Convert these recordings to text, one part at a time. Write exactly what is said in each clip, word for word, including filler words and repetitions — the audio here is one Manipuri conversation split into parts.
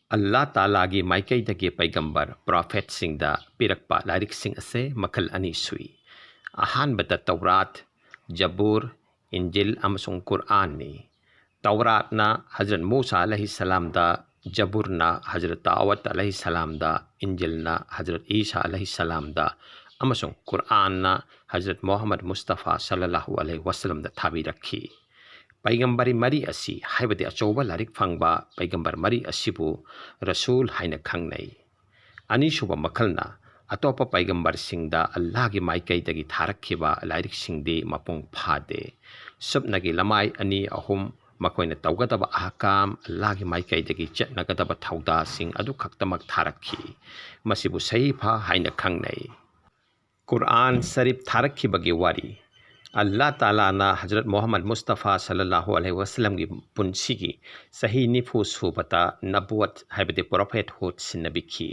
ꯑꯜꯂꯥ ꯇꯥꯂꯥꯒꯤ ꯃꯥꯏꯀꯩꯗꯒꯤ ꯄꯩꯒꯝꯕꯔ, ꯄ꯭ꯔꯣꯐꯦꯠꯁꯤꯡꯗ ꯄꯤꯔꯛꯄ ꯂꯥꯏꯔꯤꯛꯁꯤꯡ ꯑꯁꯦ ꯃꯈꯜ ꯑꯅꯤ ꯁꯨꯏ꯫ ꯑꯍꯥꯟꯕꯗ ꯇꯧꯔꯥꯠ, ꯖꯕꯨꯔ, ꯏꯟꯖꯤꯜ ꯑꯃꯁꯨꯡ ꯀꯨꯔꯑꯥꯟꯅꯤ꯫ ꯇꯧꯔꯥꯠꯅ ꯍꯖꯔꯠ ꯃꯨꯁꯥ ꯑꯂꯩꯍꯤ ꯁꯂꯥꯝꯗ, ꯖꯕꯨꯔꯅ ꯍꯖꯔꯠ ꯗꯥꯎꯗ ꯑꯂꯩꯍꯤ ꯁꯂꯥꯝꯗ, ꯏꯟꯖꯤꯜꯅ ꯍꯖꯔꯠ ꯏꯁꯥ ꯑꯂꯩꯍꯤ ꯁꯂꯥꯝꯗ ꯑꯃꯁꯨꯡ ꯀꯨꯔꯑꯥꯟꯅ ꯍꯖꯔꯠ ꯃꯨꯍꯝꯃꯗ ꯃꯨꯁꯇꯐꯥ ꯁꯜꯂꯜꯂꯥꯍꯨ ꯑꯂꯩꯍꯤ ꯋꯁꯂꯝꯗ ꯊꯥꯕꯤꯔꯛꯈꯤ꯫ ꯄꯩꯒꯝꯕꯔꯤ ꯃꯔꯤ ꯑꯁꯤ, ꯍꯥꯏꯕꯗꯤ ꯑꯆꯧꯕ ꯂꯥꯏꯔꯤꯛ ꯐꯪꯕ ꯄꯩꯒꯝꯕꯔ ꯃꯔꯤ ꯑꯁꯤꯕꯨ ꯔꯁꯨꯜ ꯍꯥꯏꯅ ꯈꯪꯅꯩ꯫ ꯑꯅꯤꯁꯨꯕ ꯃꯈꯜꯅ ꯑꯇꯣꯞꯄ ꯄꯩꯒꯝꯕꯔꯁꯤꯡꯗ ꯑꯜꯂꯥꯍꯒꯤ ꯃꯥꯏꯀꯩꯗꯒꯤ ꯊꯥꯔꯛꯈꯤꯕ ꯂꯥꯏꯔꯤꯛꯁꯤꯡꯗꯤ ꯃꯄꯨꯡ ꯐꯥꯗꯦ꯫ ꯁꯨꯞꯅꯒꯤ ꯂꯃꯥꯏ ꯑꯅꯤ ꯑꯍꯨꯝ, ꯃꯈꯣꯏꯅ ꯇꯧꯒꯗꯕ ꯑꯍꯀꯥꯝ, ꯑꯜꯂꯥꯍꯒꯤ ꯃꯥꯏꯀꯩꯗꯒꯤ ꯆꯠꯅꯒꯗꯕ ꯊꯧꯗꯥꯁꯤꯡ ꯑꯗꯨ ꯈꯛꯇꯃꯛ ꯊꯥꯔꯛꯈꯤ꯫ ꯃꯁꯤꯕꯨ ꯁꯍꯤꯐꯥ ꯍꯥꯏꯅ ꯈꯪꯅꯩ꯫ ꯀꯨꯔꯑꯥꯟ ꯁꯔꯤꯐ ꯊꯥꯔꯛꯈꯤꯕꯒꯤ ꯋꯥꯔꯤ꯫ ꯑꯜꯂꯥ ꯇꯥꯂꯥꯅ ꯍꯖꯔꯠ ꯃꯨꯍꯝꯃꯗ ꯃꯨꯁꯇꯐꯥ ꯁꯜꯂꯜꯂꯥꯍꯨ ꯑꯂꯩꯍꯤ ꯋꯁꯂꯝꯒꯤ ꯄꯨꯟꯁꯤꯒꯤ ꯆꯍꯤ ꯅꯤꯐꯨ ꯁꯨꯕꯗ ꯅꯕꯨꯋꯠ, ꯍꯥꯏꯕꯗꯤ ꯄ꯭ꯔꯣꯐꯦꯠꯍꯨꯗ ꯁꯤꯟꯅꯕꯤꯈꯤ꯫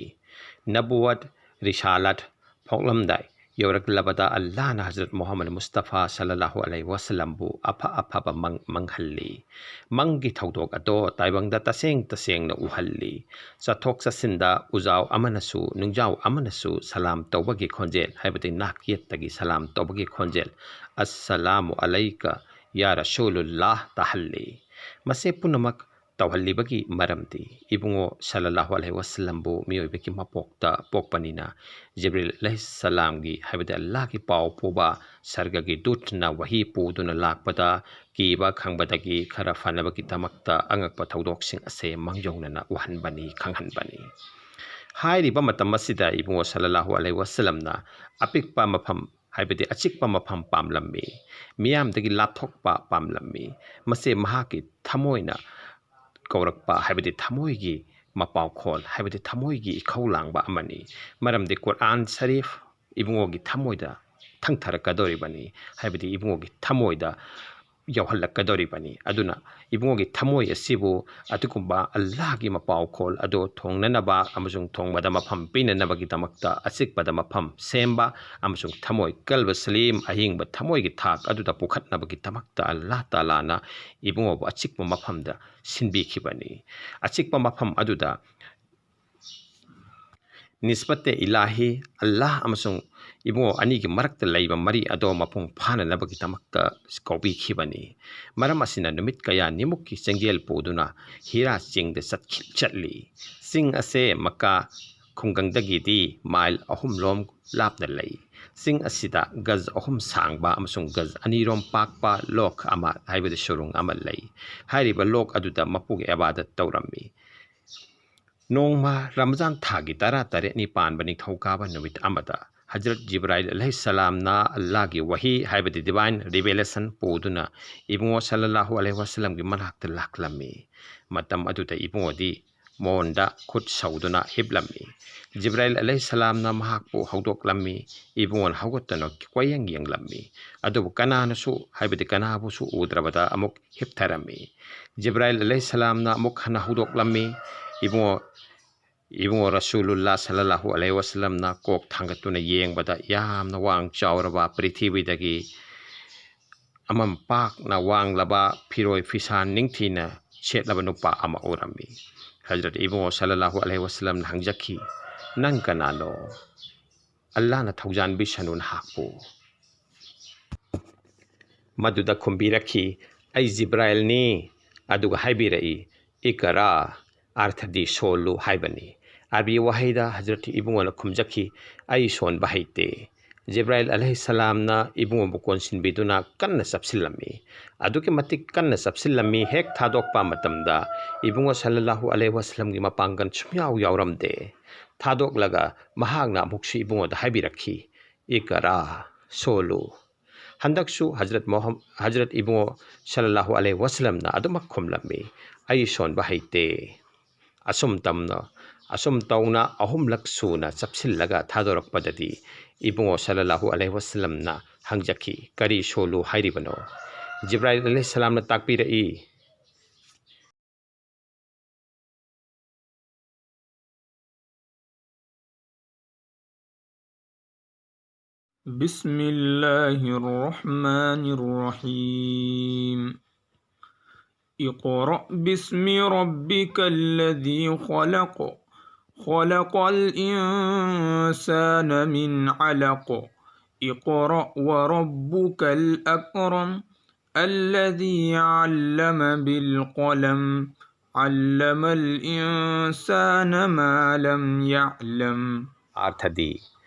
ꯅꯕꯨꯋꯠ, ꯔꯤꯁꯥꯂꯠ, ꯐꯣꯛꯂꯝꯗꯥꯏ ꯌꯧꯔꯛꯂꯕꯗ ꯑꯜꯂꯥꯍꯅ ꯍꯖꯔꯠ ꯃꯨꯍꯝꯃꯗ ꯃꯨꯁꯇꯐꯥ ꯁꯜꯂꯜꯂꯥꯍꯨ ꯑꯂꯩꯍꯤ ꯋꯁꯂꯝꯕꯨ ꯑꯐ ꯑꯐꯕ ꯃꯪ ꯃꯪꯍꯜꯂꯤ꯫ ꯃꯪꯒꯤ ꯊꯧꯗꯣꯛ ꯑꯗꯣ ꯇꯥꯏꯕꯪꯗ ꯇꯁꯦꯡ ꯇꯁꯦꯡꯅ ꯎꯍꯜꯂꯤ꯫ ꯆꯠꯊꯣꯛ ꯆꯠꯁꯤꯟꯗ ꯎꯖꯥꯎ ꯑꯃꯅꯁꯨ ꯅꯨꯡꯖꯥꯎ ꯑꯃꯅꯁꯨ ꯁꯂꯥꯝ ꯇꯧꯕꯒꯤ ꯈꯣꯟꯖꯦꯜ, ꯍꯥꯏꯕꯗꯤ ꯅꯥꯛ ꯌꯦꯠꯇꯒꯤ ꯁꯂꯥꯝ ꯇꯧꯕꯒꯤ ꯈꯣꯟꯖꯦꯜ, "ꯑꯁꯁꯂꯥꯃꯨ ꯑꯂꯩꯀ ꯌꯥ ꯔꯁꯨꯂꯨꯜꯂꯥꯍ" ꯇꯥꯍꯜꯂꯤ꯫ ꯃꯁꯤ ꯄꯨꯝꯅꯃꯛ ꯇꯧꯍꯜꯂꯤꯕꯒꯤ ꯃꯔꯝꯗꯤ ꯏꯕꯨꯡꯉꯣ ꯁꯜꯂꯜꯂꯥꯍꯨ ꯑꯂꯩꯍꯤ ꯋꯁꯜꯂꯝꯕꯨ ꯃꯤꯑꯣꯏꯕꯒꯤ ꯃꯄꯣꯛꯇ ꯄꯣꯛꯄꯅꯤꯅ, ꯖꯤꯕ꯭ꯔꯤꯜ ꯑꯂꯩꯍꯤꯁꯁꯂꯥꯝꯒꯤ, ꯍꯥꯏꯕꯗꯤ ꯑꯜꯂꯥꯍꯒꯤ ꯄꯥꯎ ꯄꯨꯕ ꯁꯔꯒꯒꯤ ꯗꯨꯠꯅ ꯋꯥꯍꯤ ꯄꯨꯗꯨꯅ ꯂꯥꯛꯄꯗ ꯀꯤꯕ ꯈꯪꯕꯗꯒꯤ ꯈꯔ ꯐꯅꯕꯒꯤꯗꯃꯛꯇ ꯑꯉꯛꯄ ꯊꯧꯗꯣꯛꯁꯤꯡ ꯑꯁꯦ ꯃꯥꯡꯖꯧꯅꯅ ꯎꯍꯟꯕꯅꯤ, ꯈꯪꯍꯟꯕꯅꯤ꯫ ꯍꯥꯏꯔꯤꯕ ꯃꯇꯝ ꯑꯁꯤꯗ ꯏꯕꯨꯡꯉꯣ ꯁꯜꯂꯜꯂꯥꯍꯨ ꯑꯂꯩꯍꯤ ꯋꯁꯜꯂꯝꯅ ꯑꯄꯤꯛꯄ ꯃꯐꯝ, ꯍꯥꯏꯕꯗꯤ ꯑꯆꯤꯛꯄ ꯃꯐꯝ ꯄꯥꯝꯂꯝꯃꯤ꯫ ꯃꯤꯌꯥꯝꯗꯒꯤ ꯂꯥꯞꯊꯣꯛꯄ ꯄꯥꯝꯂꯝꯃꯤ꯫ ꯃꯁꯤ ꯃꯍꯥꯛꯀꯤ ꯊꯃꯣꯏꯅ ꯀꯧꯔꯛꯄ, ꯍꯥꯏꯕꯗꯤ ꯊꯃꯣꯏꯒꯤ ꯃꯄꯥꯎꯈꯣꯜ, ꯍꯥꯏꯕꯗꯤ ꯊꯃꯣꯏꯒꯤ ꯏꯈꯧ ꯂꯥꯡꯕ ꯑꯃꯅꯤ꯫ ꯃꯔꯝꯗꯤ ꯀꯨꯔꯑꯥꯟ ꯁꯔꯤꯐ ꯏꯕꯨꯡꯉꯣꯒꯤ ꯊꯃꯣꯏꯗ ꯊꯪꯊꯔꯛꯀꯗꯧꯔꯤꯕꯅꯤ, ꯍꯥꯏꯕꯗꯤ ꯏꯕꯨꯡꯉꯣꯒꯤ ꯊꯃꯣꯏꯗ ꯌꯥꯎꯍꯜꯂꯛꯀꯗꯧꯔꯤꯕꯅꯤ꯫ ꯑꯗꯨꯅ ꯏꯕꯨꯡꯉꯣꯒꯤ ꯊꯃꯣꯏ ꯑꯁꯤꯕꯨ ꯑꯗꯨꯒꯨꯝꯕ ꯑꯜꯂꯥꯍꯒꯤ ꯃꯄꯥꯎꯈꯣꯜ ꯑꯗꯨ ꯊꯣꯡꯅꯅꯕ ꯑꯃꯁꯨꯡ ꯊꯣꯡꯕꯗ ꯃꯐꯝ ꯄꯤꯅꯅꯕꯒꯤꯗꯃꯛꯇ ꯑꯆꯤꯛꯄꯗ ꯃꯐꯝ ꯁꯦꯝꯕ ꯑꯃꯁꯨꯡ ꯊꯃꯣꯏ ꯀꯜꯕ ꯁꯂꯤꯝ ꯑꯍꯤꯡꯕ ꯊꯃꯣꯏꯒꯤ ꯊꯥꯛ ꯑꯗꯨꯗ ꯄꯨꯈꯠꯅꯕꯒꯤꯗꯃꯛꯇ ꯑꯜꯂꯥꯍ ꯇꯥꯂꯥꯅ ꯏꯕꯨꯡꯉꯣꯕꯨ ꯑꯆꯤꯛꯄ ꯃꯐꯝꯗ ꯁꯤꯟꯕꯤꯈꯤꯕꯅꯤ꯫ ꯑꯆꯤꯛꯄ ꯃꯐꯝ ꯑꯗꯨꯗ ꯅꯤꯁꯕꯠꯇꯦ ꯏꯂꯥꯍꯤ, ꯑꯜꯂꯥꯍ ꯑꯃꯁꯨꯡ ꯏꯕꯨꯡꯉꯣ ꯑꯅꯤꯒꯤ ꯃꯔꯛꯇ ꯂꯩꯕ ꯃꯔꯤ ꯑꯗꯣ ꯃꯄꯨꯡ ꯐꯥꯅꯅꯕꯒꯤꯗꯃꯛꯇ ꯀꯧꯕꯤꯈꯤꯕꯅꯤ꯫ ꯃꯔꯝ ꯑꯁꯤꯅ ꯅꯨꯃꯤꯠ ꯀꯌꯥꯅꯤꯃꯨꯛꯀꯤ ꯆꯦꯡꯖꯦꯜ ꯄꯨꯗꯨꯅ ꯍꯤꯔꯥ ꯆꯤꯡꯗ ꯆꯠꯈꯤ-, ꯆꯠꯂꯤ꯫ ꯆꯤꯡ ꯑꯁꯦ ꯃꯛꯀꯥ ꯈꯨꯡꯒꯪꯗꯒꯤꯗꯤ ꯃꯥꯏꯜ ꯑꯍꯨꯝ ꯂꯣꯝ ꯂꯥꯞꯅ ꯂꯩ꯫ ꯆꯤꯡ ꯑꯁꯤꯗ ꯒꯖ ꯑꯍꯨꯝ ꯁꯥꯡꯕ ꯑꯃꯁꯨꯡ ꯒꯖ ꯑꯅꯤꯔꯣꯝ ꯄꯥꯛꯄ ꯂꯣꯛ ꯑꯃ, ꯍꯥꯏꯕꯗꯤ ꯁꯨꯔꯨꯡ ꯑꯃ ꯂꯩ꯫ ꯍꯥꯏꯔꯤꯕ ꯂꯣꯛ ꯑꯗꯨꯗ ꯃꯄꯨꯒꯤ ꯏꯕꯥꯗꯠ ꯇꯧꯔꯝꯃꯤ꯫ ꯅꯣꯡꯃ ꯔꯃꯖꯥꯟ ꯊꯥꯒꯤ ꯇꯔꯥ ꯇꯔꯦꯠꯅꯤ ꯄꯥꯟꯕ ꯅꯤꯡꯊꯧꯀꯥꯕ ꯅꯨꯃꯤꯠ ꯑꯃꯗ ꯍꯖꯔꯠ ꯖꯤꯕ꯭ꯔꯥꯏꯜ ꯑꯂꯩꯍꯤꯁꯁꯂꯥꯝꯅ ꯑꯜꯂꯥꯍꯒꯤ ꯋꯥꯍꯤ, ꯍꯥꯏꯕꯗꯤ divine revelation, ꯄꯨꯗꯨꯅ ꯏꯕꯨꯡꯉꯣ ꯁꯜꯂꯜꯂꯥꯍꯨ ꯑꯂꯩꯍꯤ ꯋꯥꯁꯜꯂꯝꯒꯤ ꯃꯅꯥꯛꯇ ꯂꯥꯛꯂꯝꯃꯤ꯫ ꯃꯇꯝ ꯑꯗꯨꯗ ꯏꯕꯨꯡꯉꯣꯗꯤ ꯃꯣꯟꯗ ꯈꯨꯠ ꯁꯧꯗꯨꯅ ꯍꯤꯞꯂꯝꯃꯤ꯫ ꯖꯤꯕ꯭ꯔꯥꯏꯜ ꯑꯂꯩꯍꯤꯁꯁꯂꯥꯝꯅ ꯃꯍꯥꯛꯄꯨ ꯍꯧꯗꯣꯛꯂꯝꯃꯤ꯫ ꯏꯕꯨꯡꯉꯣꯅ ꯍꯧꯒꯠꯇꯨꯅ ꯀꯣꯏꯌꯦꯡ ꯌꯦꯡꯂꯝꯃꯤ꯫ ꯑꯗꯨꯕꯨ ꯀꯅꯥꯅꯁꯨ, ꯍꯥꯏꯕꯗꯤ ꯀꯅꯥꯕꯨꯁꯨ ꯎꯗ꯭ꯔꯕꯗ ꯑꯃꯨꯛ ꯍꯤꯞꯊꯔꯝꯃꯤ꯫ ꯖꯤꯕ꯭ꯔꯥꯏꯜ ꯑꯂꯩꯍꯤꯁꯁꯂꯥꯝꯅ ꯑꯃꯨꯛ ꯍꯟꯅ ꯍꯧꯗꯣꯛꯂꯝꯃꯤ꯫ ꯏꯕꯨꯡꯉꯣ, ꯏꯕꯨꯡꯉꯣ ꯔꯁꯨꯂꯨꯜꯂꯥ ꯁꯜꯂꯜꯂꯥꯍꯨ ꯑꯂꯩꯍꯤ ꯋꯥꯁꯜꯂꯝꯅ ꯀꯣꯛ ꯊꯥꯡꯒꯠꯇꯨꯅ ꯌꯦꯡꯕꯗ ꯌꯥꯝꯅ ꯋꯥꯡ ꯆꯥꯎꯔꯕ ꯄ꯭ꯔꯤꯊꯤꯕꯤꯗꯒꯤ ꯑꯃꯝ ꯄꯥꯛꯅ ꯋꯥꯡꯂꯕ ꯐꯤꯔꯣꯏ ꯐꯤꯁꯥ ꯅꯤꯡꯊꯤꯅ ꯁꯦꯠꯂꯕ ꯅꯨꯄꯥ ꯑꯃ ꯎꯔꯝꯃꯤ꯫ ꯍꯖꯔꯠ ꯏꯕꯨꯡꯉꯣ ꯁꯜꯂꯜꯂꯥꯍꯨ ꯑꯂꯩꯍꯤ ꯋꯥꯁꯜꯂꯝꯅ ꯍꯪꯖꯈꯤ, "ꯅꯪ ꯀꯅꯥꯅꯣ? ꯑꯜꯂꯥꯍꯅ ꯊꯧꯖꯥꯟꯕꯤꯁꯅꯨ ꯅꯍꯥꯛꯄꯨ"꯫ ꯃꯗꯨꯗ ꯈꯨꯝꯕꯤꯔꯛꯈꯤ, "ꯑꯩ ꯖꯤꯕ꯭ꯔꯥꯏꯜꯅꯤ"꯫ ꯑꯗꯨꯒ ꯍꯥꯏꯕꯤꯔꯛꯏ, "ꯏꯀꯔꯥ", ꯑꯔꯊꯗꯤ "ꯁꯣꯜꯂꯨ" ꯍꯥꯏꯕꯅꯤ꯫ ꯑꯔꯕꯤ ꯋꯥꯍꯩꯗ ꯍꯖꯔꯠ ꯏꯕꯨꯡꯉꯣꯅ ꯈꯨꯝꯖꯈꯤ, "ꯑꯩ ꯁꯣꯟꯕ ꯍꯩꯇꯦ"꯫ ꯖꯤꯕ꯭ꯔꯥꯏꯜ ꯑꯂꯩꯍꯤꯁꯁꯂꯥꯝꯅ ꯏꯕꯨꯡꯉꯣꯕꯨ ꯀꯣꯟꯁꯤꯟꯕꯤꯗꯨꯅ ꯀꯟꯅ ꯆꯞꯁꯤꯜꯂꯝꯃꯤ꯫ ꯑꯗꯨꯛꯀꯤ ꯃꯇꯤꯛ ꯀꯟꯅ ꯆꯞꯁꯤꯜꯂꯝꯃꯤ, ꯍꯦꯛ ꯊꯥꯗꯣꯛꯄ ꯃꯇꯝꯗ ꯏꯕꯨꯡꯉꯣ ꯁꯜꯂꯜꯂꯥꯍꯨ ꯑꯂꯩꯍꯤ ꯋꯥꯁꯜꯂꯝꯒꯤ ꯃꯄꯥꯡꯒꯜ ꯁꯨꯡꯌꯥꯎ ꯌꯥꯎꯔꯝꯗꯦ꯫ ꯊꯥꯗꯣꯛꯂꯒ ꯃꯍꯥꯛꯅ ꯑꯃꯨꯛꯁꯨ ꯏꯕꯨꯡꯉꯣꯗ ꯍꯥꯏꯕꯤꯔꯛꯈꯤ, "ꯏꯀꯔꯥ", ꯁꯣꯜꯂꯨ꯫ ꯍꯟꯗꯛꯁꯨ ꯍꯖꯔꯠ ꯃꯣꯍꯝ-, ꯍꯖꯔꯠ ꯏꯕꯨꯡꯉꯣ ꯁꯜꯂꯜꯂꯥꯍꯨ ꯑꯂꯩꯍꯤ ꯋꯥꯁꯜꯂꯝꯅ ꯑꯗꯨꯃꯛ ꯈꯨꯝꯂꯝꯃꯤ, "ꯑꯩ ꯁꯣꯟꯕ ꯍꯩꯇꯦ"꯫ ꯑꯁꯨꯝ ꯇꯝꯅ, ꯑꯁꯨꯝ ꯇꯧꯅ ꯑꯍꯨꯝꯂꯛ ꯁꯨꯅ ꯆꯞꯁꯤꯜꯂꯒ ꯊꯥꯗꯣꯔꯛꯄꯗꯗꯤ ꯏꯕꯨꯡꯉꯣ ꯁꯜꯂꯜꯂꯥꯍꯨ ꯑꯂꯩꯍꯤ ꯋꯥꯁꯜꯂꯝꯅ ꯍꯪꯖꯈꯤ, "ꯀꯔꯤ ꯁꯣꯜꯂꯨ ꯍꯥꯏꯔꯤꯕꯅꯣ?" ꯖꯤꯕ꯭ꯔꯥꯏꯜ ꯑꯂꯩꯍꯤꯁꯁꯂꯥꯝꯅ ꯇꯥꯛꯄꯤꯔꯛꯏ꯫ بسم الله الرحمن الرحيم. اقرأ باسم ربك الذي خلق. خلق الإنسان من علق. اقرأ وربك الأكرم. الذي علم بالقلم. علم الإنسان ما لم يعلم. ꯑꯥꯔꯊꯗꯤ,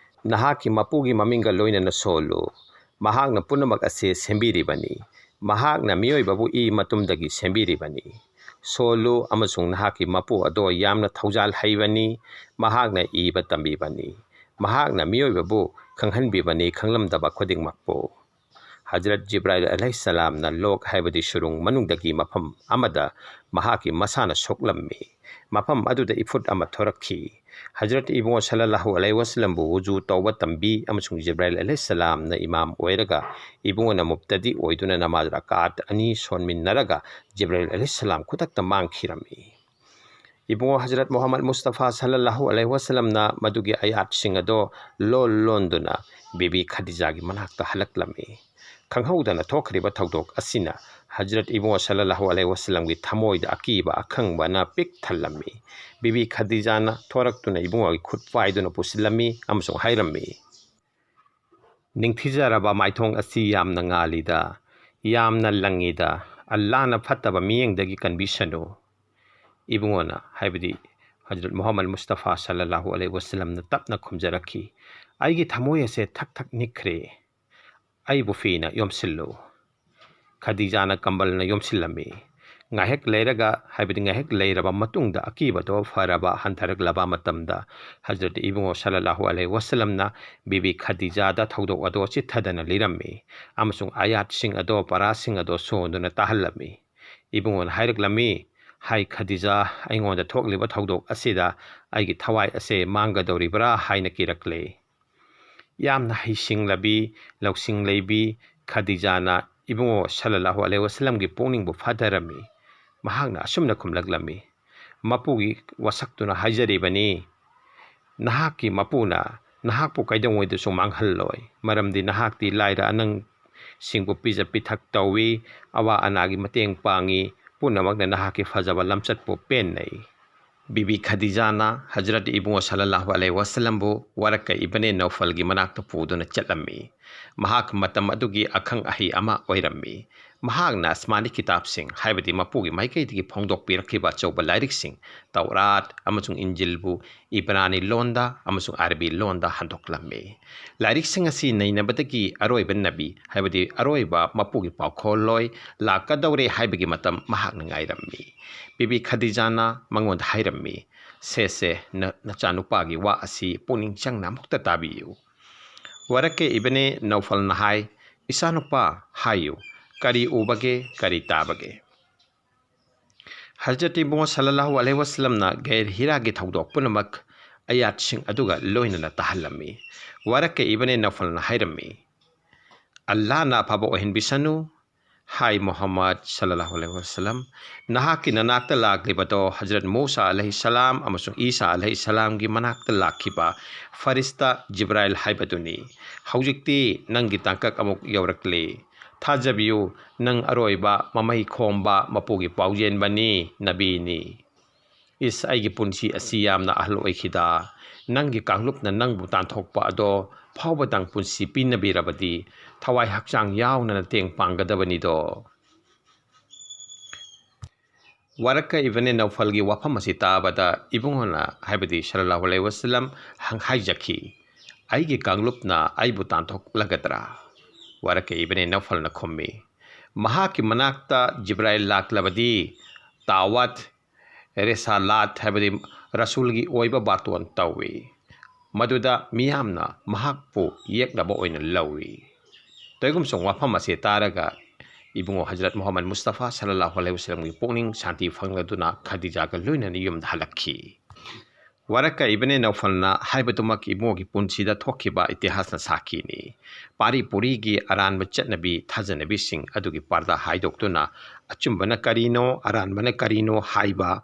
ꯅꯍꯥꯛꯀꯤ ꯃꯄꯨꯒꯤ ꯃꯃꯤꯡꯒ ꯂꯣꯏꯅꯅ ꯁꯣꯜꯂꯨ꯫ ꯃꯍꯥꯛꯅ ꯄꯨꯝꯅꯃꯛ ꯑꯁꯤ ꯁꯦꯝꯕꯤꯔꯤꯕꯅꯤ꯫ ꯃꯍꯥꯛꯅ ꯃꯤꯑꯣꯏꯕꯕꯨ ꯏ ꯃꯇꯨꯝꯗꯒꯤ ꯁꯦꯝꯕꯤꯔꯤꯕꯅꯤ꯫ ꯁꯣꯜꯂꯨ ꯑꯃꯁꯨꯡ ꯅꯍꯥꯛꯀꯤ ꯃꯄꯨ ꯑꯗꯣ ꯌꯥꯝꯅ ꯊꯧꯖꯥꯜ ꯍꯩꯕꯅꯤ꯫ ꯃꯍꯥꯛꯅ ꯏꯕ ꯇꯝꯕꯤꯕꯅꯤ꯫ ꯃꯍꯥꯛꯅ ꯃꯤꯑꯣꯏꯕꯕꯨ ꯈꯪꯍꯟꯕꯤꯕꯅꯤ ꯈꯪꯂꯝꯗꯕ ꯈꯨꯗꯤꯡꯃꯛꯄꯨ꯫ ꯍꯖꯔꯠ ꯖꯤꯕ꯭ꯔꯥꯏꯜ ꯑꯂꯩꯍꯤꯁꯁꯂꯥꯝꯅ ꯂꯣꯛ ꯍꯥꯏꯕꯗꯤ ꯁꯨꯔꯨꯡ ꯃꯅꯨꯡꯗꯒꯤ ꯃꯐꯝ ꯑꯃꯗ ꯃꯍꯥꯛꯀꯤ ꯃꯁꯥꯅ ꯁꯣꯛꯂꯝꯃꯤ꯫ ꯃꯐꯝ ꯑꯗꯨꯗ ꯏꯐꯨꯠ ꯑꯃ ꯊꯣꯔꯛꯈꯤ꯫ ꯍꯖꯔꯠ ꯏꯕꯨꯡꯉꯣ ꯁꯜꯂꯜꯂꯥꯍꯨ ꯑꯂꯩꯍꯤ ꯋꯥꯁꯂꯝꯕꯨ ꯋꯨꯖꯨ ꯇꯧꯕ ꯇꯝꯕꯤ ꯑꯃꯁꯨꯡ ꯖꯤꯕ꯭ꯔꯥꯏꯜ ꯑꯂꯩꯍꯤꯁꯁꯂꯥꯝꯅ ꯏꯃꯥꯝ ꯑꯣꯏꯔꯒ ꯏꯕꯨꯡꯉꯣꯅ ꯃꯨꯞꯇꯗꯤ ꯑꯣꯏꯗꯨꯅ ꯅꯃꯥꯖ ꯔꯀꯥꯠ ꯑꯅꯤ ꯁꯣꯟꯃꯤꯟꯅꯔꯒ ꯖꯤꯕ꯭ꯔꯥꯏꯜ ꯑꯂꯩꯍꯤꯁꯁꯂꯥꯝ ꯈꯨꯗꯛꯇ ꯃꯥꯡꯈꯤꯔꯝꯃꯤ꯫ ꯏꯕꯨꯡꯉꯣ ꯍꯖꯔꯠ ꯃꯨꯍꯝꯃꯗ ꯃꯨꯁꯇꯐꯥ ꯁꯜꯂꯜꯂꯥꯍꯨ ꯑꯂꯩꯍꯤ ꯋꯥꯁꯂꯝꯅ ꯃꯗꯨꯒꯤ ꯑꯌꯥꯠꯁꯤꯡ ꯑꯗꯣ ꯂꯣꯟ ꯂꯣꯟꯗꯨꯅ ꯕꯤꯕꯤ ꯈꯗꯤꯖꯥꯒꯤ ꯃꯅꯥꯛꯇ ꯍꯜꯂꯛꯂꯝꯃꯤ꯫ ꯈꯪꯍꯧꯗꯅ ꯊꯣꯛꯈ꯭ꯔꯤꯕ ꯊꯧꯗꯣꯛ ꯑꯁꯤꯅ ꯍꯖꯔꯠ ꯏꯕꯨꯡꯉꯣ ꯁꯜꯂꯜꯂꯥꯍꯨ ꯑꯂꯩꯍꯤ ꯋꯥꯁꯂꯝꯒꯤ ꯊꯃꯣꯏꯗ ꯑꯀꯤꯕ ꯑꯈꯪꯕꯅ ꯄꯤꯛ ꯊꯜꯂꯝꯃꯤ꯫ ꯕꯤꯕꯤ ꯈꯗꯤꯖꯥꯅ ꯊꯣꯔꯛꯇꯨꯅ ꯏꯕꯨꯡꯉꯣꯒꯤ ꯈꯨꯠ ꯄꯥꯏꯗꯨꯅ ꯄꯨꯁꯤꯜꯂꯝꯃꯤ ꯑꯃꯁꯨꯡ ꯍꯥꯏꯔꯝꯃꯤ, "ꯅꯤꯡꯊꯤꯖꯔꯕ ꯃꯥꯏꯊꯣꯡ ꯑꯁꯤ ꯌꯥꯝꯅ ꯉꯥꯜꯂꯤꯗ, ꯌꯥꯝꯅ ꯂꯪꯉꯤꯗ, ꯑꯜꯂꯥꯍꯅ ꯐꯠꯇꯕ ꯃꯤꯠꯌꯦꯡꯗꯒꯤ ꯀꯟꯕꯤꯁꯅꯨ꯫" ꯏꯕꯨꯡꯉꯣꯅ, ꯍꯥꯏꯕꯗꯤ ꯍꯖꯔꯠ ꯃꯨꯍꯝꯃꯗ ꯃꯨꯁꯇꯐꯥ ꯁꯜꯂꯜꯂꯥꯍꯨ ꯑꯂꯩꯍꯤ ꯋꯥꯁꯂꯝꯅ ꯇꯞꯅ ꯈꯨꯝꯖꯔꯛꯈꯤ, "ꯑꯩꯒꯤ ꯊꯃꯣꯏ ꯑꯁꯦ ꯊꯛ ꯊꯛ ꯅꯤꯛꯈ꯭ꯔꯦ꯫ ꯑꯩꯕꯨ ꯐꯤꯅ ꯌꯣꯝꯁꯤꯜꯂꯨ꯫" ꯈꯗꯤꯖꯥꯅ ꯀꯝꯕꯜꯅ ꯌꯣꯝꯁꯤꯜꯂꯝꯃꯤ꯫ ꯉꯥꯏꯍꯥꯛ ꯂꯩꯔꯒ, ꯍꯥꯏꯕꯗꯤ ꯉꯥꯏꯍꯥꯛ ꯂꯩꯔꯕ ꯃꯇꯨꯡꯗ, ꯑꯀꯤꯕꯗꯣ ꯐꯔꯕ ꯍꯟꯊꯔꯛꯂꯕ ꯃꯇꯝꯗ, ꯍꯖꯔꯠ ꯏꯕꯨꯡꯉꯣ ꯁꯜꯂꯜꯂꯥꯍꯨ ꯑꯂꯩꯍꯤ ꯋꯥꯁꯂꯝꯅ ꯕꯤꯕꯤ ꯈꯗꯤꯖꯥꯗ ꯊꯧꯗꯣꯛ ꯑꯗꯣ ꯆꯤꯠꯊꯗꯅ ꯂꯤꯔꯝꯃꯤ ꯑꯃꯁꯨꯡ ꯑꯌꯥꯠꯁꯤꯡ ꯑꯗꯣ, ꯄꯔꯥꯁꯤꯡ ꯑꯗꯣ ꯁꯣꯟꯗꯨꯅ ꯇꯥꯍꯜꯂꯝꯃꯤ꯫ ꯏꯕꯨꯡꯉꯣꯅ ꯍꯥꯏꯔꯛꯂꯝꯃꯤ, "ꯍꯥꯏ ꯈꯗꯤꯖꯥ, ꯑꯩꯉꯣꯟꯗ ꯊꯣꯛꯂꯤꯕ ꯊꯧꯗꯣꯛ ꯑꯁꯤꯗ ꯑꯩꯒꯤ ꯊꯋꯥꯏ ꯑꯁꯦ ꯃꯥꯡꯒꯗꯧꯔꯤꯕ꯭ꯔꯥ ꯍꯥꯏꯅ ꯀꯤꯔꯛꯂꯦ꯫" ꯌꯥꯝꯅ ꯍꯩꯁꯤꯡꯂꯕꯤ, ꯂꯧꯁꯤꯡ ꯂꯩꯕꯤ ꯈꯗꯤꯖꯥꯅ ꯏꯕꯨꯡꯉꯣ ꯁꯜꯂꯜꯂꯥꯍꯨ ꯑꯂꯩꯍꯤ ꯋꯥꯁꯂꯝꯒꯤ ꯄꯨꯛꯅꯤꯡꯕꯨ ꯐꯥꯊꯔꯝꯃꯤ꯫ ꯃꯍꯥꯛꯅ ꯑꯁꯨꯝꯅ ꯈꯨꯝꯂꯛꯂꯝꯃꯤ, "ꯃꯄꯨꯒꯤ ꯋꯥꯁꯛꯇꯨꯅ ꯍꯥꯏꯖꯔꯤꯕꯅꯤ, ꯅꯍꯥꯛꯀꯤ ꯃꯄꯨꯅ ꯅꯍꯥꯛꯄꯨ ꯀꯩꯗꯧꯉꯩꯗꯁꯨ ꯃꯥꯡꯍꯜꯂꯣꯏ, ꯃꯔꯝꯗꯤ ꯅꯍꯥꯛꯇꯤ ꯂꯥꯏꯔ ꯑꯅꯪꯁꯤꯡꯕꯨ ꯄꯤꯖ ꯄꯤꯊꯛ ꯇꯧꯏ, ꯑꯋꯥ ꯑꯅꯥꯒꯤ ꯃꯇꯦꯡ ꯄꯥꯡꯏ, ꯄꯨꯝꯅꯃꯛꯅ ꯅꯍꯥꯛꯀꯤ ꯐꯖꯕ ꯂꯝꯆꯠꯄꯨ ꯄꯦꯟꯅꯩ"꯫ ꯕꯤꯕꯤ ꯈꯗꯤꯖꯥꯅ ꯍꯖꯔꯠ ꯏꯕꯨꯡꯉꯣ ꯁꯜꯂꯜꯂꯥꯍꯨ ꯑꯂꯩꯍꯤ ꯋꯥꯁꯂꯝꯕꯨ ꯋꯥꯔꯛꯀ ꯏꯕꯅꯦ ꯅꯧꯐꯜꯒꯤ ꯃꯅꯥꯛꯇ ꯄꯨꯗꯨꯅ ꯆꯠꯂꯝꯃꯤ꯫ ꯃꯍꯥꯛ ꯃꯇꯝ ꯑꯗꯨꯒꯤ ꯑꯈꯪ ꯑꯍꯩ ꯑꯃ ꯑꯣꯏꯔꯝꯃꯤ꯫ ꯃꯍꯥꯛꯅ ꯑꯁꯃꯥꯅꯤ ꯀꯤꯇꯥꯕꯁꯤꯡ, ꯍꯥꯏꯕꯗꯤ ꯃꯄꯨꯒꯤ ꯃꯥꯏꯀꯩꯗꯒꯤ ꯐꯣꯡꯗꯣꯛꯄꯤꯔꯛꯈꯤꯕ ꯑꯆꯧꯕ ꯂꯥꯏꯔꯤꯛꯁꯤꯡ, ꯇꯧꯔꯥꯠ ꯑꯃꯁꯨꯡ ꯏꯟꯖꯤꯜꯕꯨ ꯏꯕ꯭ꯔꯥꯅꯤ ꯂꯣꯟꯗ ꯑꯃꯁꯨꯡ ꯑꯔꯕꯤ ꯂꯣꯟꯗ ꯍꯟꯗꯣꯛꯂꯝꯃꯤ꯫ ꯂꯥꯏꯔꯤꯛꯁꯤꯡ ꯑꯁꯤ ꯅꯩꯅꯕꯗꯒꯤ ꯑꯔꯣꯏꯕ ꯅꯕꯤ, ꯍꯥꯏꯕꯗꯤ ꯑꯔꯣꯏꯕ ꯃꯄꯨꯒꯤ ꯄꯥꯎꯈꯣꯜꯂꯣꯏ ꯂꯥꯛꯀꯗꯧꯔꯦ ꯍꯥꯏꯕꯒꯤ ꯃꯇꯝ ꯃꯍꯥꯛꯅ ꯉꯥꯏꯔꯝꯃꯤ꯫ ꯕꯤꯕꯤ ꯈꯗꯤꯖꯥꯅ ꯃꯉꯣꯟꯗ ꯍꯥꯏꯔꯝꯃꯤ, "ꯁꯦ ꯁꯦ, ꯅ-, ꯅꯆꯥꯅꯨꯄꯥꯒꯤ ꯋꯥ ꯑꯁꯤ ꯄꯨꯛꯅꯤꯡ ꯆꯪꯅ ꯑꯃꯨꯛꯇ ꯇꯥꯕꯤꯌꯨ"꯫ ꯋꯥꯔꯛꯀꯦ ꯏꯕꯅꯦ ꯅꯧꯐꯜꯅ ꯍꯥꯏ, "ꯏꯆꯥꯅꯨꯄꯥ, ꯍꯥꯏꯌꯨ, ꯀꯔꯤ ꯎꯕꯒꯦ, ꯀꯔꯤ ꯇꯥꯕꯒꯦ?" ꯍꯖꯔꯠ ꯏꯕꯨꯡꯉꯣ ꯁꯜꯂꯜꯂꯥꯍꯨ ꯑꯂꯩꯍꯤ ꯋꯥꯁꯂꯝꯅ ꯒꯩꯔ ꯍꯤꯔꯥꯒꯤ ꯊꯧꯗꯣꯛ ꯄꯨꯝꯅꯃꯛ ꯑꯌꯥꯠꯁꯤꯡ ꯑꯗꯨꯒ ꯂꯣꯏꯅꯅ ꯇꯥꯍꯜꯂꯝꯃꯤ꯫ ꯋꯥꯔꯛꯀꯦ ꯏꯕꯅꯦ ꯅꯧꯐꯜꯅ ꯍꯥꯏꯔꯝꯃꯤ, "ꯑꯜꯂꯥꯍꯅ ꯑꯐꯕ ꯑꯣꯏꯍꯟꯕꯤꯁꯅꯨ꯫ ꯍꯥꯏ ꯃꯨꯍꯝꯃꯗ ꯁꯜꯂꯜꯂꯥꯍꯨ ꯑꯂꯩꯍꯤ ꯋꯥꯁꯂꯝ, ꯅꯍꯥꯛꯀꯤ ꯅꯅꯥꯛꯇ ꯂꯥꯛꯂꯤꯕꯗꯣ ꯍꯖꯔꯠ ꯃꯨꯁꯥ ꯑꯂꯩꯍꯤ ꯁꯂꯥꯝ ꯑꯃꯁꯨꯡ ꯏꯁꯥ ꯑꯂꯩꯍꯤ ꯁꯂꯥꯝꯒꯤ ꯃꯅꯥꯛꯇ ꯂꯥꯛꯈꯤꯕ ꯐꯔꯤꯁꯇꯥ ꯖꯤꯕ꯭ꯔꯥꯏꯜ ꯍꯥꯏꯕꯗꯨꯅꯤ꯫ ꯍꯧꯖꯤꯛꯇꯤ ꯅꯪꯒꯤ ꯇꯥꯡꯀꯛ ꯑꯃꯨꯛ ꯌꯧꯔꯛꯂꯦ꯫ ꯊꯥꯖꯕꯤꯌꯨ, ꯅꯪ ꯑꯔꯣꯏꯕ ꯃꯃꯩ ꯈꯣꯝꯕ ꯃꯄꯨꯒꯤ ꯄꯥꯎꯖꯦꯟꯕꯅꯤ, ꯅꯕꯤꯅꯤ꯫ ꯏꯁ, ꯑꯩꯒꯤ ꯄꯨꯟꯁꯤ ꯑꯁꯤ ꯌꯥꯝꯅ ꯑꯍꯜ ꯑꯣꯏꯈꯤꯗ꯫ ꯅꯪꯒꯤ ꯀꯥꯡꯂꯨꯞꯅ ꯅꯪꯕꯨ ꯇꯥꯟꯊꯣꯛꯄ ꯑꯗꯣ ꯐꯥꯎꯕꯗꯪ ꯄꯨꯟꯁꯤ ꯄꯤꯅꯕꯤꯔꯕꯗꯤ ꯊꯋꯥꯏ ꯍꯛꯆꯥꯡ ꯌꯥꯎꯅ ꯃꯇꯦꯡ ꯄꯥꯡꯒꯗꯕꯅꯤꯗꯣ"꯫ ꯋꯥꯔꯛꯀ ꯏꯕꯅꯦ ꯅꯧꯐꯜꯒꯤ ꯋꯥꯐꯝ ꯑꯁꯤ ꯇꯥꯕꯗ ꯏꯕꯨꯡꯉꯣꯅ, ꯍꯥꯏꯕꯗꯤ ꯁꯜꯂꯜꯂꯥꯍꯨ ꯑꯂꯩꯍꯤ ꯋꯥꯁꯂꯝ, ꯍꯪ-, ꯍꯥꯏꯖꯈꯤ, "ꯑꯩꯒꯤ ꯀꯥꯡꯂꯨꯞꯅ ꯑꯩꯕꯨ ꯇꯥꯟꯊꯣꯛꯂꯒꯗ꯭ꯔꯥ?" ꯋꯥꯔꯛꯀ ꯏꯕꯅꯦ ꯅꯧꯐꯜꯅ ꯈꯨꯝꯃꯤ, "ꯃꯍꯥꯛꯀꯤ ꯃꯅꯥꯛꯇ ꯖꯤꯕ꯭ꯔꯥꯏꯜ ꯂꯥꯛꯂꯕꯗꯤ ꯇꯥꯋꯥꯠ, ꯔꯦꯁꯥꯂꯥꯠ, ꯍꯥꯏꯕꯗꯤ ꯔꯁꯨꯜꯒꯤ ꯑꯣꯏꯕ ꯕꯥꯇꯣꯟ ꯇꯧꯏ꯫ ꯃꯗꯨꯗ ꯃꯤꯌꯥꯝꯅ ꯃꯍꯥꯛꯄꯨ ꯌꯦꯛꯅꯕ ꯑꯣꯏꯅ ꯂꯧꯏ"꯫ ꯇꯧꯏꯒꯨꯝꯁꯨꯡ ꯋꯥꯐꯝ ꯑꯁꯤ ꯇꯥꯔꯒ ꯏꯕꯨꯡꯉꯣ ꯍꯖꯔꯠ ꯃꯨꯍꯝꯃꯗ ꯃꯨꯁꯇꯐꯥ ꯁꯜꯂꯜꯂꯥꯍꯨ ꯑꯂꯩꯍꯤ ꯋꯥꯁꯂꯝꯒꯤ ꯄꯨꯛꯅꯤꯡ ꯁꯥꯟꯇꯤ ꯐꯪꯂꯗꯨꯅ ꯈꯗꯤꯖꯥꯒ ꯂꯣꯏꯅꯅ ꯌꯨꯝꯗ ꯍꯜꯂꯛꯈꯤ꯫ ꯋꯥꯔꯛꯀ ꯏꯕꯅꯦ ꯅꯧꯐꯜꯅ ꯍꯥꯏꯕꯗꯨꯃꯛ ꯏꯕꯨꯡꯉꯣꯒꯤ ꯄꯨꯟꯁꯤꯗ ꯊꯣꯛꯈꯤꯕ ꯏꯇꯤꯍꯥꯁꯅ ꯁꯥꯈꯤꯅꯤ꯫ ꯄꯥꯔꯤ ꯄꯨꯔꯤꯒꯤ ꯑꯔꯥꯟꯕ ꯆꯠꯅꯕꯤ ꯊꯥꯖꯅꯕꯤꯁꯤꯡ ꯑꯗꯨꯒꯤ ꯄꯔꯗꯥ ꯍꯥꯏꯗꯣꯛꯇꯨꯅ ꯑꯆꯨꯝꯕꯅ ꯀꯔꯤꯅꯣ, ꯑꯔꯥꯟꯕꯅ ꯀꯔꯤꯅꯣ ꯍꯥꯏꯕ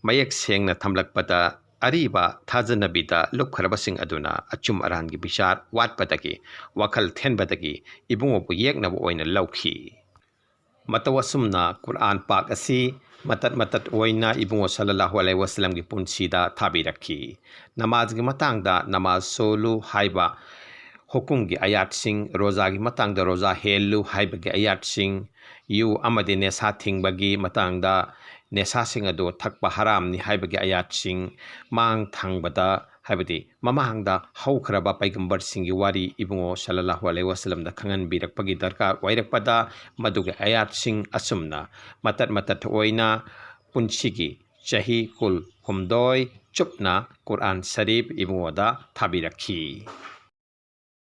ꯃꯌꯦꯛ ꯁꯦꯡꯅ ꯊꯝꯂꯛꯄꯗ, ꯑꯔꯤꯕ ꯊꯥꯖꯅꯕꯤꯗ ꯂꯨꯞꯈ꯭ꯔꯕꯁꯤꯡ ꯑꯗꯨꯅ ꯑꯆꯨꯝ ꯑꯔꯥꯟꯒꯤ ꯕꯤꯆꯥꯔ ꯋꯥꯠꯄꯗꯒꯤ, ꯋꯥꯈꯜ ꯊꯦꯟꯕꯗꯒꯤ ꯏꯕꯨꯡꯉꯣꯕꯨ ꯌꯦꯛꯅꯕ ꯑꯣꯏꯅ ꯂꯧꯈꯤ꯫ ꯃꯇꯧ ꯑꯁꯨꯝꯅ ꯀꯨꯔꯑꯥꯟ ꯄꯥꯛ ꯑꯁꯤ ꯃꯇꯠ ꯃꯇꯠ ꯑꯣꯏꯅ ꯏꯕꯨꯡꯉꯣ ꯁꯜꯂꯜꯂꯥꯍꯨ ꯑꯂꯩꯍꯤ ꯋꯥꯁꯜꯂꯝꯒꯤ ꯄꯨꯟꯁꯤꯗ ꯊꯥꯕꯤꯔꯛꯈꯤ꯫ ꯅꯃꯥꯖꯒꯤ ꯃꯇꯥꯡꯗ ꯅꯃꯥꯖ ꯁꯣꯜꯂꯨ ꯍꯥꯏꯕ ꯍꯨꯀꯨꯝꯒꯤ ꯑꯌꯥꯠꯁꯤꯡ, ꯔꯣꯖꯥꯒꯤ ꯃꯇꯥꯡꯗ ꯔꯣꯖꯥ ꯍꯦꯜꯂꯨ ꯍꯥꯏꯕꯒꯤ ꯑꯌꯥꯠꯁꯤꯡ, ꯌꯨ ꯑꯃꯗꯤ ꯅꯦꯁꯥ ꯊꯤꯡꯕꯒꯤ ꯃꯇꯥꯡꯗ, ꯅꯦꯁꯥꯁꯤꯡ ꯑꯗꯨ ꯊꯛꯄ ꯍꯔꯥꯝꯅꯤ ꯍꯥꯏꯕꯒꯤ ꯑꯌꯥꯠꯁꯤꯡ, ꯃꯥꯡ ꯊꯪꯕꯗ, ꯍꯥꯏꯕꯗꯤ ꯃꯃꯥꯡꯗ ꯍꯧꯈ꯭ꯔꯕ ꯄꯩꯒꯝꯕꯔꯁꯤꯡꯒꯤ ꯋꯥꯔꯤ ꯏꯕꯨꯡꯉꯣ ꯁꯜꯂꯜꯂꯥꯍꯨ ꯑꯂꯩꯍꯤ ꯋꯥꯁꯜꯂꯝꯗ ꯈꯪꯍꯟꯕꯤꯔꯛꯄꯒꯤ ꯗꯔꯀꯥꯔ ꯑꯣꯏꯔꯛꯄꯗ, ꯃꯗꯨꯒꯤ ꯑꯌꯥꯠꯁꯤꯡ ꯑꯁꯨꯝꯅ ꯃꯇꯠ ꯃꯇꯠ ꯑꯣꯏꯅ ꯄꯨꯟꯁꯤꯒꯤ ꯆꯍꯤ ꯀꯨꯟꯍꯨꯝꯗꯣꯏ ꯆꯨꯞꯅ ꯀꯨꯔꯑꯥꯟ ꯁꯔꯤꯐ ꯏꯕꯨꯡꯉꯣꯗ ꯊꯥꯕꯤꯔꯛꯈꯤ꯫